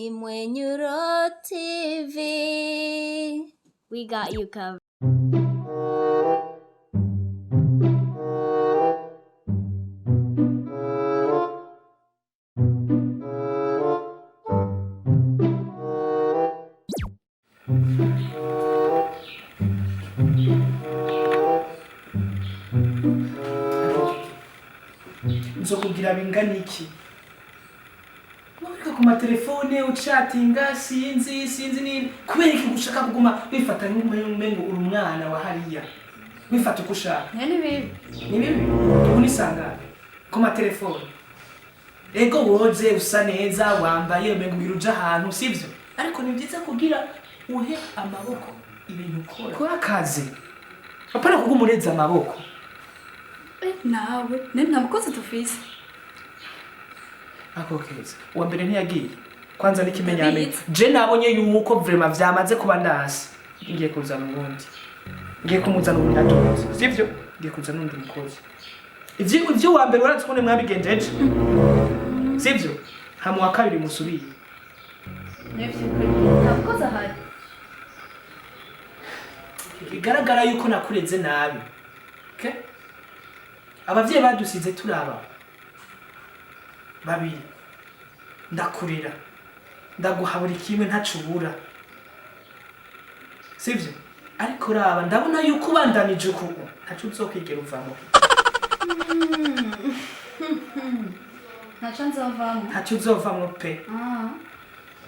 Imwenyuro TV. We got you covered. Nzokubwira bingana iki? Wabika ku matelefone ucatinga, sinzi sinzi nini. Kubera iki gushaka kuguma wifata nk'umengo uri umwana wa hariya, wifata uko ushaka? Ni bibi. Ni bibi. Ubu ni sangahe ku matelefone? Ego, woze usa neza, wambaye umengo ugira uja ahantu, sivyo? Ariko ni byiza kugira uhe amaboko ibintu ukora. Kora akazi, apana kuguma ureza amaboko. Nawe ne nta mukozi dufise. Ako keza, uwa mbere ntiyagiye kwanza n'ikimenyane. Ndabizi. Je nabonye yuko vraiment vyamaze kuba ndasi, ngiye kuzana uwundi, ngiye kumuzana uwundi atonze, sivyo? Ngiye kuzana uwundi mukozi. Ivyo uwa mbere urazi ukuntu mwabigenjeje, sivyo? Hama uwa kabiri musubiye. Nta mukozi ahari. Bigaragara yuko nakureze nabi, okay? Abavyeyi badusize turaba babiri, ndakurera, ndaguha buri kimwe, ntaco ubura, sivyo? Ariko raba, ndabona yuko ubandanije uku, ntaco uzokwigera uvamo. Ntaco nzovamo. Ntaco uzovamwo pe.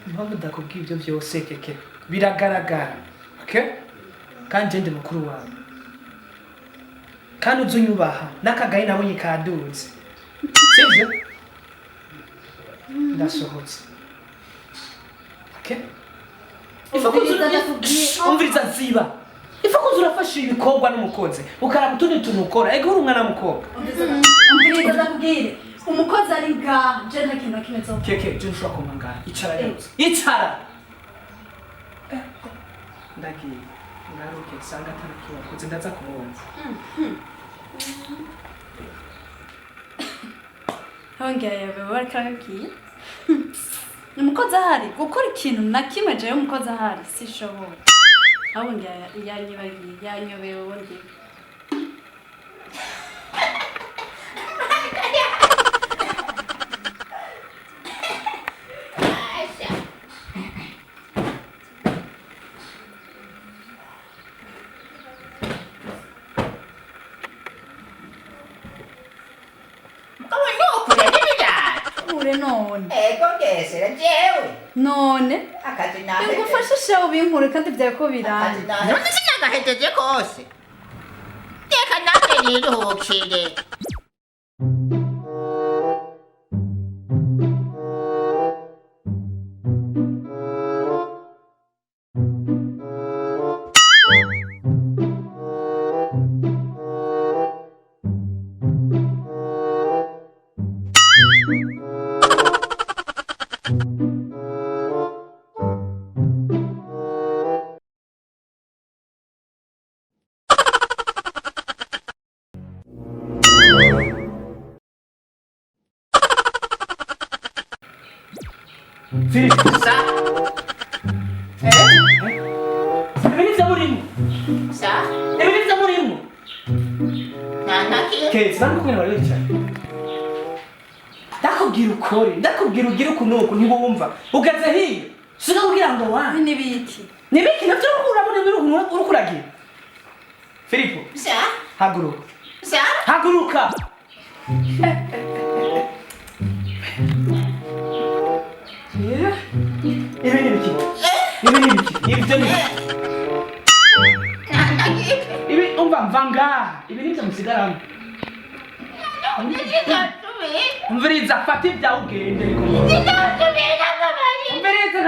Impamvu ndakubwiye ivyo vyose, keke, biragaragara, okay? Kandi je ndi mukuru wawe, kandi uzi unyubaha n'akagayi nabonye kaduze, sivyo? Ndasohotse, okay? Umviriza, ndakubwiye. Umviriza, ziba. Ifa kuza urafasha ibikorwa n'umukozi, ukaraba utundi tuntu ukora. Ego, uri umwana w'umukobwa. Umviriza, ndakubwire, umukozi ari ngaha, je nta kintu na kimwe nzovamo. Keke, je nshobora kumangara. Icara yabuze, icara. Ndagiye, ngaruke nsanga atarakiwakoze, ndaza kumubaza. Hongeye bariko arabibwiye umukozi ahari gukora ikintu na kimwe. Jewe umukozi ahari sishobora. Ahubwo ngira yanyibagiye, yanyobewe ubundi. Mugabo nukure n'ibirato. Ure none. Ego, ngesera jewe. None Akazi nahejeje. bigufashe shewe, ubinkure kandi vyariko Akazi biranje. nahejeje. None sinagahejeje kose. Reka nanjye niruhukire. Philip. Sa? Ibi nivyo murimo? Sa? Ibi nivyo murimo? Nta na kimwe. Keza, nari kumwe bari bicaye, ndakubwira ukore, ndakubwira ugire uku nuku, ntiwumva. Ugeze hiyo sika kugira ngo wa Ibi nibiki? Nibiki navyo uriko urabona ibiri uriko uragira? Filipo. Sa? Haguruka. Sa? Haguruka. Ibi ni biki? Ibi ni biki? Ibyo ni Nta na kimwe. ibi. Umva, mva ngaha, ibi nivyo musigaramo. None sinasubira. Umviriza, fata ibyawe ugende. Sinasubira nk'abari. Umviriza,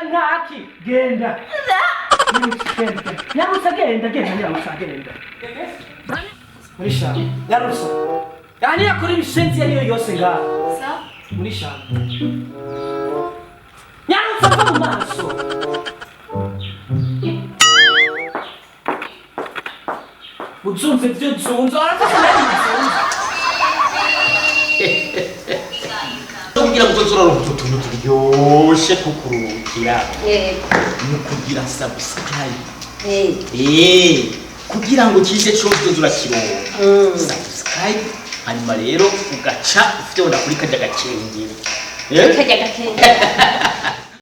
ntaki, genda. Sa? Genda, nyarutsa, genda, genda, nyarutsa, genda muri shamba, nyarutsa. Yani yakora ibishenzi iyo ariyo yose ngaha. Sa? Muri shamba, nyarutsa, va mu maso. Uzumva ibyo nzunze, arafata nawe nzunze. Kugira ngo uzorora utu tuntu tubiri. Kiryoshe kukuruhukira Yego. ni ukugira subscribe. Eh. Kugira ngo kije cose uzoze urakironka. Subscribe, hanyuma rero ugaca ufyonda kuri karya gakengeri. Kajya gakenge.